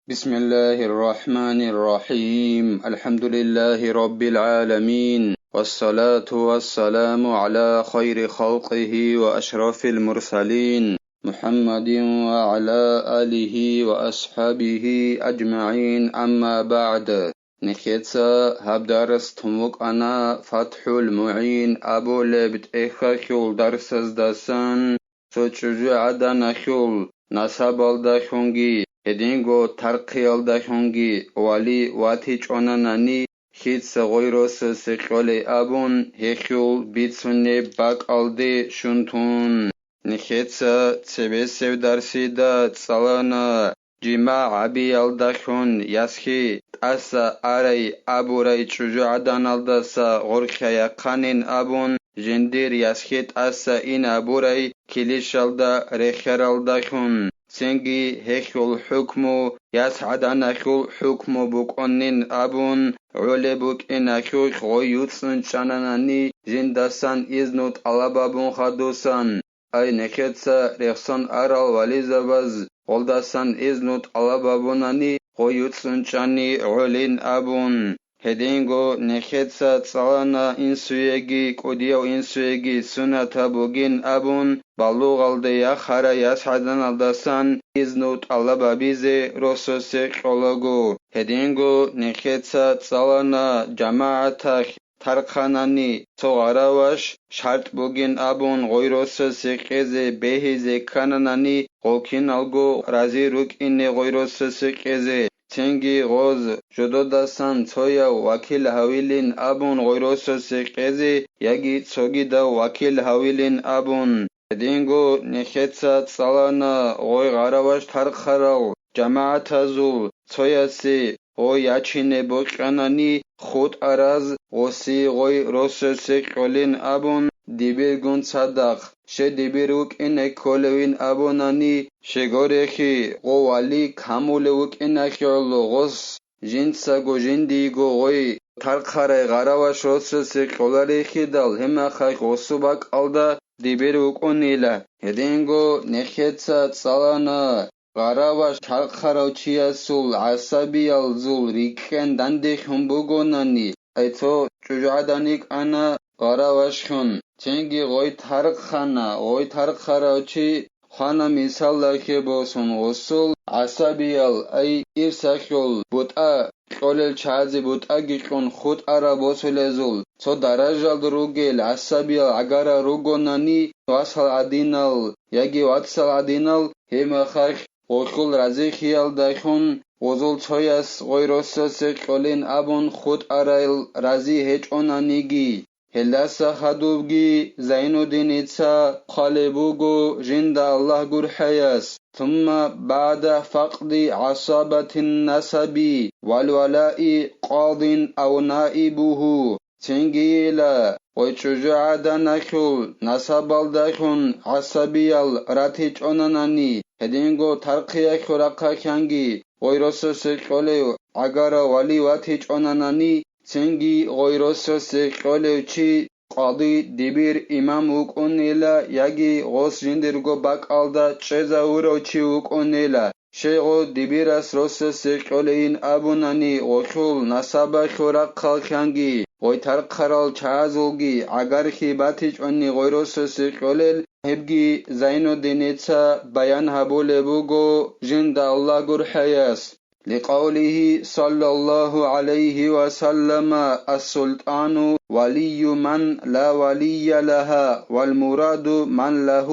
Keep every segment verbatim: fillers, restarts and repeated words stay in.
بسم الله الرحمن الرحيم. الحمد لله رب العالمين. والصلاة والسلام على خير خلقه وأشرف المرسلين محمد وعلى آله وأصحابه أجمعين. أما بعد. Нехеца гьаб дарс тун вукӀана ФатхӀул МугӀин абулеб тӀехьалъул дарсаздасан. Цо чӀужугӀаданалъул насабалдалъунги, гьединго тархъиялдалъунги вали ватичӀонанани, лъица гъой росасе кьолей абун, гьелъул бицунеб бакӀалде щун тун. Нехеца цебесеб дарсида цӀалана жимагӀ гьабиялдалъун ясги тӀаса арай абурай чӀужугӀаданалдаса гъоркьа яхъанин абун, жиндир ясги тӀаса ин абурай килищалда рехьаралдалъун, цинги гьелъул хӀукму ясгӀаданалъул хӀукму букӀунин абун, гӀолеб букӀиналъулъ гъой юцӀцӀун чӀананани, жиндасан изну тӀалаб абун хадусан. Ай, нехеца рехсон арал вализабаз гъолдасан изну тӀалаб абунани, гъой юцӀцӀун чӀани гӀолин абун. Гьединго нехеца цӀалана инсуеги кӀудияв инсуеги сунатаб бугин абун, балугъалде яхарай ясгӀаданалдасан изну тӀалаб абизе росасе кьолаго. Гьединго нехеца цӀалана жамагӀаталъ тархъанани, цо гъараваш шартӀ бугин абун гъой росасе кьезе бегьизе ккананани, гъокиналго рази рукӀине гъой росасе кьезе, цинги гъоз жододасан цояв вакил гьавилин абун гъой росасе кьезе яги цогидав вакил гьавилин абун. Гьединго нехеца цӀалана гъой гъараваш тархъарал жамагӀатазул цоясе гъой ячине бокьанани, хутӀараз гъоси гъой росасе кьолин абун, дибиргун цадахъ, щай дибир вукӀине кколевин абунани, щегорехи гъо вали камулев вукӀиналъе гӀоло гъос, жинцаго жиндиего гъой тархъарай гъараваш росасе кьоларехидал, гьемахъа гъосу бакӀалда дибир вукӀунила. Гьединго нехеца цӀалана гъараваш тархъарав чиясул гӀасабиялзул рикӀкӀен дандехун бугонани, ай цо чӀужугӀадан йикӀана гъаравашхун, цинги гъой тархъана, гъой тархъарав чи хвана мисаллахье босун гъосул гӀасабиял, ай ирсалъул бутӀа кьолел чагӀазе бутӀаги кьун хутӀараб босулезул цо даражалда ругел гӀасабиял гӀагара ругонани, васал гӀадинал яги вацал гӀадинал, гьеб мехалъ гъолъул разихьиялдалъун гъозул цояс гъой росасе кьолин абун хутӀарал рази гьечӀонаниги. Гьелдаса хадубги Зайнуддиница хъвалеб буго жинда Аллагь гурхӀаяс: ثم بعد فقد عصبة النسب والولاء قاض أو نائبه. Цинги ила, гъой чӀужугӀаданалъул насабалдалъун гӀасабиял ратичӀонанани, гьединго тархъиялъул рахъалъанги гъой росасе кьолев гӀагара вали ватичӀонанани, цинги гъой росасе кьолев чи къади, дибир имам вукӀунила яги гъос жиндирго бакӀалда чӀезавурав чи вукӀунила. Щай гъо дибирас росасе кьолейин абунани, гъолъул насабалъул рахъалъанги, гъой тархъарал чагӀазулги гӀагархьи батичӀони гъой росасе кьолел, гьебги Зайнуддиница баян гьабулеб буго жинда Аллагь гурхӀаяс. لقوله صلى الله عليه وسلم: السلطان ولي من لا ولي له، والمراد من له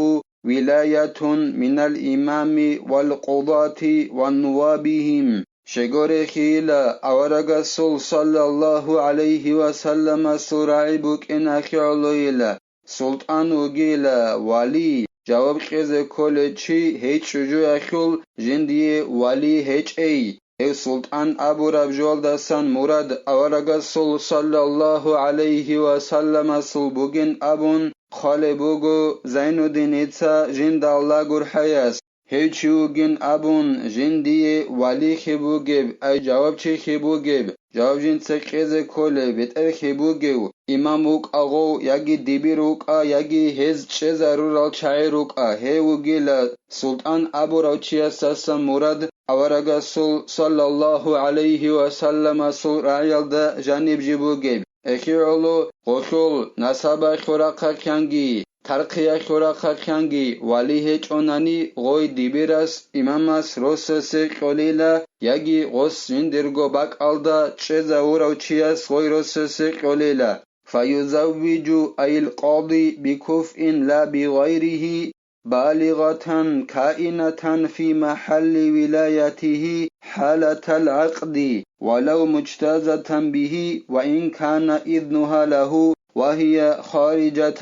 ولاية من الإمام والقضاة ونوابهم. Щегорехила аварагасул саллаллаху гӀалайхи ва салламасул рагӀи букӀиналъе гӀолойила, султӀан вугила, вали, жаваб кьезе кколей чи гьей чӀужуялъул жиндие вали гьечӀей. Гьев султӀан абураб жоялдасан мурад аварагасул саллаллаху гӀалайхи ва салламасул бугин абун хъвалеб буго Зайнуддиница жинда Аллагь гурхӀаяс. Гьев чи вугин абун жиндие валихьи бугеб, ай жавабчихьи бугеб, жаваб жинца кьезе кколеб, бетӀерхьи бугев, имам вукӀа гъов, яги дибир вукӀа, яги гьез чӀезарурал чагӀи рукӀа, гьев вугила султӀан абурав чиясасан мурад аварагасул саллаллагьу гӀалайгьи ва салламасул рагӀиялда жаниб жиб бугеб. Эхиоло гъолъул насабалъул рахъалъанги, тархъиялъул рахъалъанги вали гьечӀонани, гъой дибирас имамас росасе кьолила, яги гъос жиндирго бакӀалда чӀезавурав чияс гъой росасе кьолила. فيزوج أي القاضي بكفء لا بغيره بالغة كائنة في محل ولايته حالة العقد ولو مجتازة به وإن كان إذنها له وهي خارجة.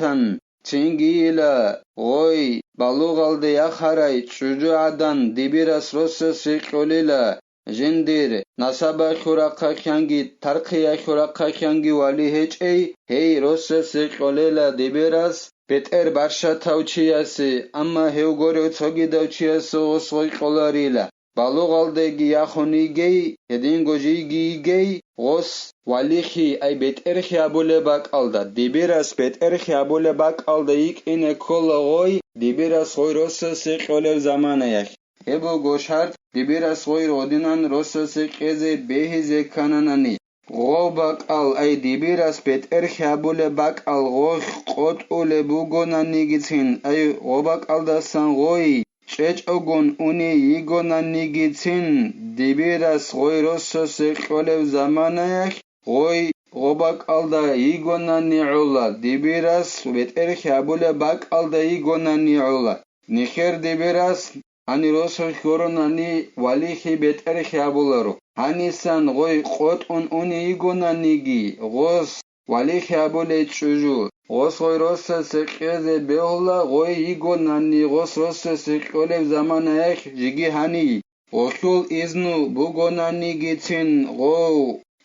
Цингийила гъой балугъалде яхарай чӀужугӀадан дибирас росасе кьолила, жиндир насабалъул рахъалъанги тархъиялъул рахъалъанги вали гьечӀей, гьей росасе кьолела дибирас бетӀер барщатав чиясе, амма гьев горев цогидав чиясе гъос гъой кьоларила. Балугъалдеги яхун йигей, гьединго жийги йигей, гъос валихьи, ай бетӀерхьи абулеб бакӀалда, дибирас бетӀерхьи абулеб бакӀалда йикӀине ккола гъой, дибирас гъой росасе кьолеб заманаялъ. Гьеб буго шарт, дибирас гъой гъодинан росасе кьезе бегьизе ккананани. Гъо бакӀал, ай дибирас бетӀерхьи абулеб бакӀал гъолъ къотӀулеб бугонанигицин, ай гъо бакӀалдасан гъой чӀечӀогун уни йигонанигицин, дибирас гъой росасе кьолеб заманаялъ гъой гъо бакӀалда йигонани гӀола, дибирас бетӀерхьи абулеб бакӀалда йигонани гӀола. Нихер дибирас гьанир росулъ гуронани валихьи бетӀерхьи абуларо. Гьанисан гъой къотӀун уни йигонаниги, гъос валихьи абулей чӀужу, гъос гъой росасе кьезе бегьула, гъой йигонани гъос росасе кьолеб заманаялъ жиги гьани. Гъолъул изну бугонанигицин гъов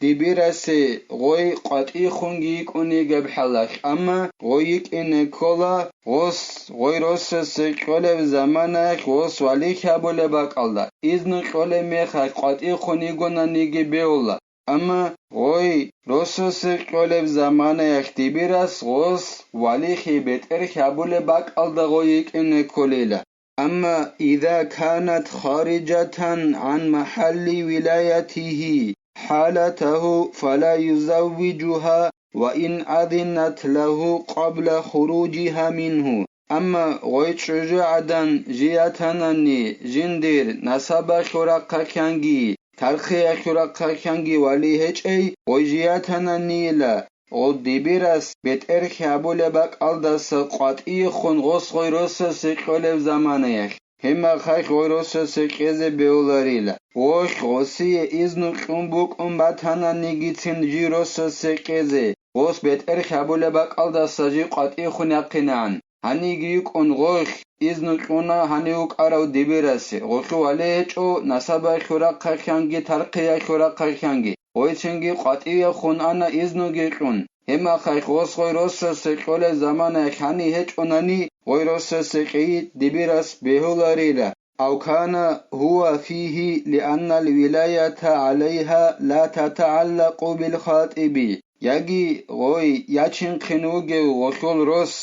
дибирасе гъой къватӀихунги йикӀун йигеб хӀалалъ, амма гъой йикӀине ккола гъос, гъой росасе кьолеб заманаялъ гъос валихьи абулеб бакӀалда, изну кьолеб мехалъ къватӀихун йигонаниги бегьула. Амма гъой росасе кьолеб заманаялъ дибирас гъос валихьи бетӀерхьи абулеб бакӀалда гъой йикӀине кколила. أما إذا كانت خارجة عن محل ولايته حالته فلا يزوجها وإن أذنت له قبل خروجها منه. Амма гъой чӀужугӀадан жиятанани жиндир насабалъул рахъалъанги, тархъиялъул рахъалъанги вали гьечӀей, гъой жиятананийила, гъов дибирас бетӀерхьи абулеб бакӀалдаса къватӀихун гъос гъой росасе кьолеб заманаялъ, гьеб мехалъ гъой росасе кьезе бегьуларила. Гъолъ гъосие изну кьун букӀун батананигицин жий росасе кьезе, гъос бетӀерхьи абулеб бакӀалдаса жий къватӀихун яхъинегӀан. Гьаниги йикӀун гъолъ изну кьуна гьанив вукӀарав дибирасе, гъолъул вали гьечӀо насабалъул рахъалъанги тархъиялъул рахъалъанги. Гъойцинги къватӀивехун ана изнуги кьун. Гьеб мехалъ гъос гъой росасе кьолеб заманаялъ гьанив гьечӀонани, гъой росасе кьейи дибирас бегьуларила. أو كان هو فيه لأن الولاية عليها لا تتعلق بالخاطب. Яги гъой ячинхъин вугев гъолъул рос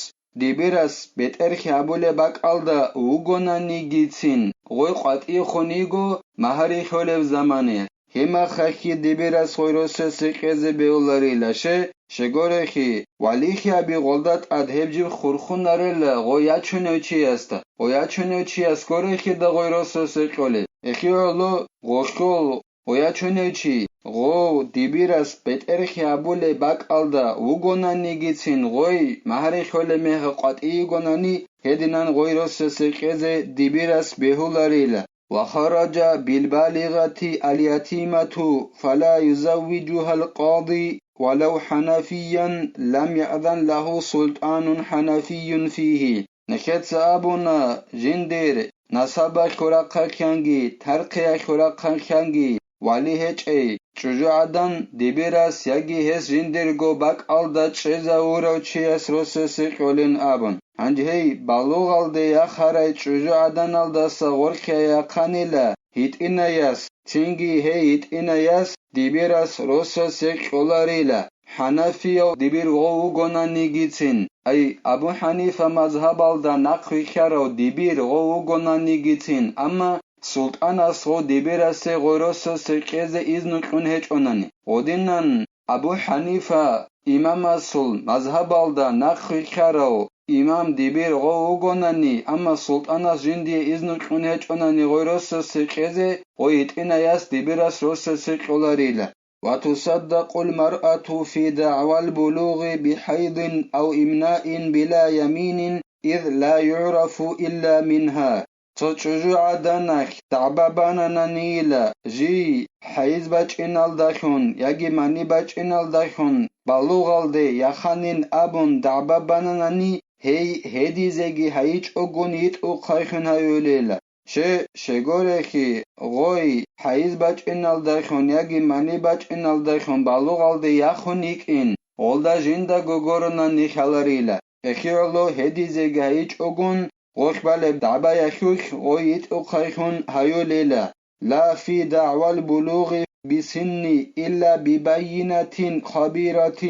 дибирас бетӀерхьи абулеб бакӀалда вугонанигицин, гъой къватӀихун йиго магьари лъолеб замане. Гьеб мехалъги дибирас гъой росасе кьезе бегьуларила, щай, щай гурелъул, валихьи аби гъолда тӀад гьеб жиб хурхунарела гъой ячунев чиясда, гъой ячунев чияс гурелъул дагъой росасе кьолеб. Эхиоло гъолъул гъой ячунев чи, гъов дибирас бетӀерхьи абулеб бакӀалда вугонанигицин, гъой магьари лъолеб мехалъ къватӀи йигонани, гьединан гъой росасе кьезе дибирас бегьуларила. وخرج بالبالغة اليتيمة فلا يزوجها القاضي ولو حنفيا لم يأذن له سلطان حنفي فيه. Нехеца абуна, жиндир насабалъул рахъалъанги тархъиялъул рахъалъанги вали гьечӀей чӀужугӀадан дибирас яги гьес жиндирго бакӀалда чӀезавурав чияс росасе кьолин абун. Гьанже гьей балугъалде яхарай чӀужугӀаданалдаса гъоркьа яхъанила гьитӀинаяс, цинги гьей гьитӀинаяс дибирас росасе кьоларила, хӀанафияв дибир гъов вугонанигицин, ай, Абу Ханифа мазгьабалда нахъвилълъарав дибир гъов вугонанигицин, амма султӀанас гъо дибирасе гъой росасе кьезе изну кьун гьечӀонани. Гъодинан Абу Ханифа имамасул мазгьабалда нахъ вихьарав имам дибир гъо вугонани, амма султӀанас жиндие изну кьун гьечӀонани гъой росасе кьезе, гъой гьитӀинаяс дибирас росасе кьоларила. وتصدق المرأة في دعوى البلوغ بحيض أو إمناء بلا يمين إذ لا يعرف إلا منها. Цо чӀужугӀаданалъ дагӀба банананийила, жий хӀайз бачӀиналдалъун яги мани бачӀиналдалъун балугъалде яханин абун дагӀба бананани, гьей гьедизеги гьайичӀогун йитӀухъайхун гьаюлила. Ще, щегорехи, гъой, хӀайз бачӀиналдайхун яги мани бачӀиналдайхун балугъалде яхун йикӀин, гъолда жиндаго гурони хьаларила. Эхиялъул гьедизеги гьайичӀогун, гъолъ балеб дагӀбаялъулъ гъой йитӀухъайхун гьаюлила. لا في دعوى البلوغ بسن إلا ببينة خبيرة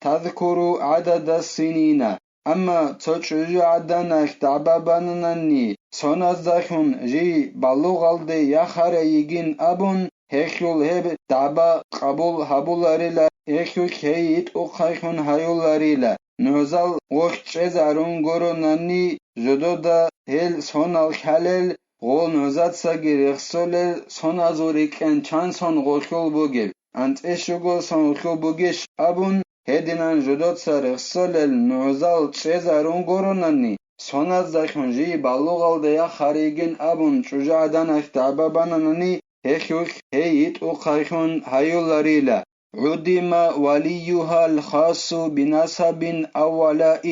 تذكر عدد السنين. Амма цо чӀужугӀаданалъ дагӀба бананани, соназдалъун жий балугъалде яхарай йигин абун, гьелъул гьеб дагӀба къабул гьабуларила, гьелъулъ гьей йитӀухъайхун гьаюларила. Нугьзал гъолъ чӀезарун гуронани, жодода гьел сонал лъалел, гъол нугьзацаги рехсолел соназул рикӀкӀен чан сон гъолъул бугеб, анцӀила щуго сон гъолъул бугищ абун, гьединан жодоца рехсолел нугьзал чӀезарун гуронани, соназдалъун жий балугъалде яхарай йигин абун чӀужугӀаданалъ дагӀба бананани, гьелъулъ гьей йитӀухъайхун гьаюларила. عدم وليها الخاص بنسب أو ولاء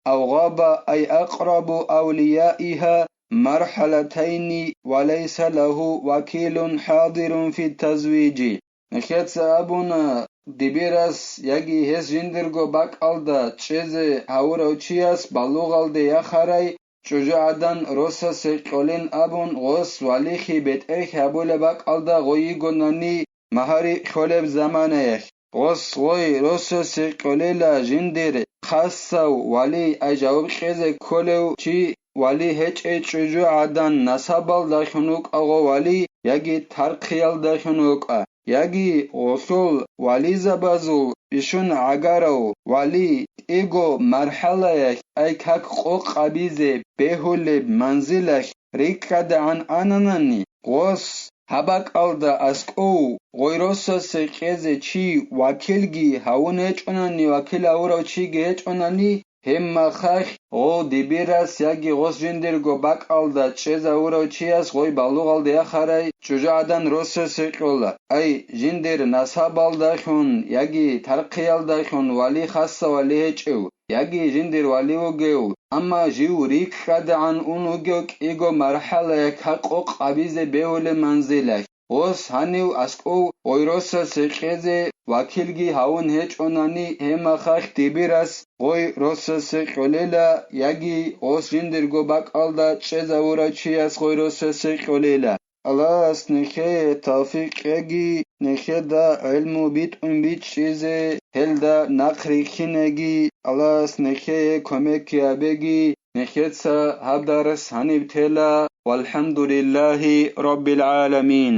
أو غاب أي أقرب أوليائها مرحلتين وليس له وكيل حاضر في التزويج. Нехеца абуна, дибирас яги гьес жиндирго бакӀалда чӀезе гьавурав чияс балугъалде яхарай чӀужугӀадан росасе кьолин абун, гъос валихъи бетӀерхъи гьабулеб бакӀалда гъой йигонани, магьари кьолеб заманаялъ, гъос гъой росасе кьолила жиндир хасав вали, ай жаваб кьезе кколев чи вали гьечӀей чӀужугӀадан насабалдалъун вукӀа гъо вали яги тархъиялдалъун вукӀа, яги гъолъул вализабазул бищун гӀагарав вали кӀиго мархӀалаялъ, ай как къокъ гьабизе бегьулеб манзилалъ рикӀкӀадегӀан ананани, гъос гьаб бакӀалда аскӀов гъой росасе кьезе чи вакилги гьавун гьечӀонани, вакил гьавурав чиги гьечӀонани, гьеб мехалъ гъов дибирас яги гъос жиндирго бакӀалда чӀезавурав чияс гъой балугъалде яхарай чӀужугӀадан росасе кьола. Ай, жиндир насабалдалъун яги тархъиялдалъун вали хасав вали гьечӀев, яги жиндир вали вугев, амма жив рикӀкӀадегӀан ун вугев кӀиго мархӀалаялъ как къокъ гьабизе бегьулеб манзилалъ, гъос гьанив аскӀов гъой росасе кьезе вакилги гьавун гьечӀонани, гьеб мехалъ дибирас гъой росасе кьолила яги гъос жиндирго бакӀалда чӀезавурав чияс гъой росасе кьолила. Аллагьас нехее тавфикъ кьеги, нехеда гӀелму битӀун бичӀчӀизе, гьелда нахъ рихьинеги, Аллагьас нехее кумекги гьабеги, нехеца гьаб дарс гьаниб тела. ВалхӀамдулиллагьи раббил гӀаламин.